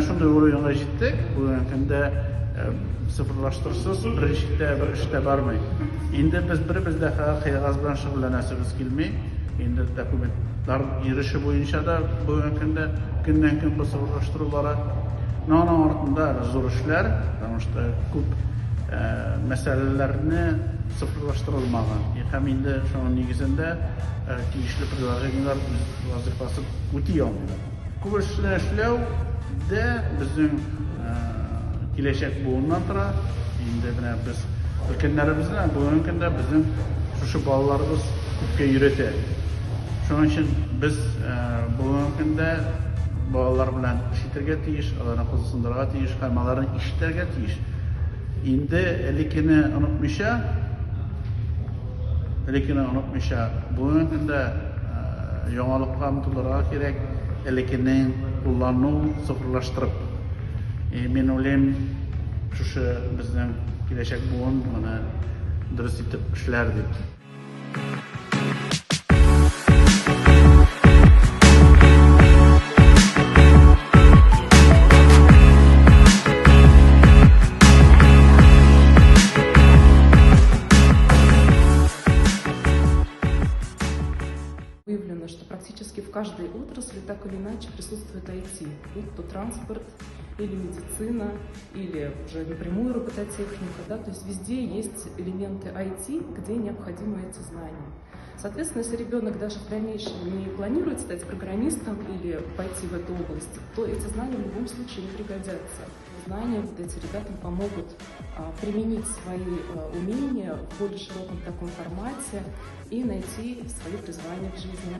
Менә шундый уровеньга җиттек. Бүгенге көндә цифрлаштырсыз берничек тә бер эш тә бармый. Инде без беребез дә кәгазь белән шөгыльләнәсебез килми. Инде документлар йөреше буенча да бүгенге көндә көннән-көн бу цифрлаштыру бара. Но аның артында әле зур эшләр, потому что күп мәсьәләләрне цифрлаштырылмаган. Һәм инде шуның нигезендә тиешле приложениеләр үз вазыйфасын үти алмыйлар. Күп эшне эшләү дә безнең киләчәк буыннан тора. Инде менә без өлкәннәребезне бүгенге көндә безнең шушы балаларыбыз күпкә өйрәтә. Шуның өчен без бүгенге көндә балалар белән эш итәргә тиеш, аларны кызыксындырырга тиеш һәм аларны ишетергә тиеш. Инде элеккене онытмыйча, элеккене онытмыйча, бүгенге көндә яңалыкка омтылырга кирәк, элеккене куллану, цифрлаштырып. И мин уйлыйм, шушы безнең киләчәк буын моны дөрес итеп эшләр дип. Выявлено, что практически в каждой отрасли так или иначе присутствует IT, будь то транспорт или медицина, или уже напрямую робототехника, да, то есть везде есть элементы IT, где необходимы эти знания. Соответственно, если ребенок даже в дальнейшем не планирует стать программистом или пойти в эту область, то эти знания в любом случае не пригодятся. Знания вот эти ребятам помогут применить свои умения в более широком таком формате и найти свое призвание в жизни.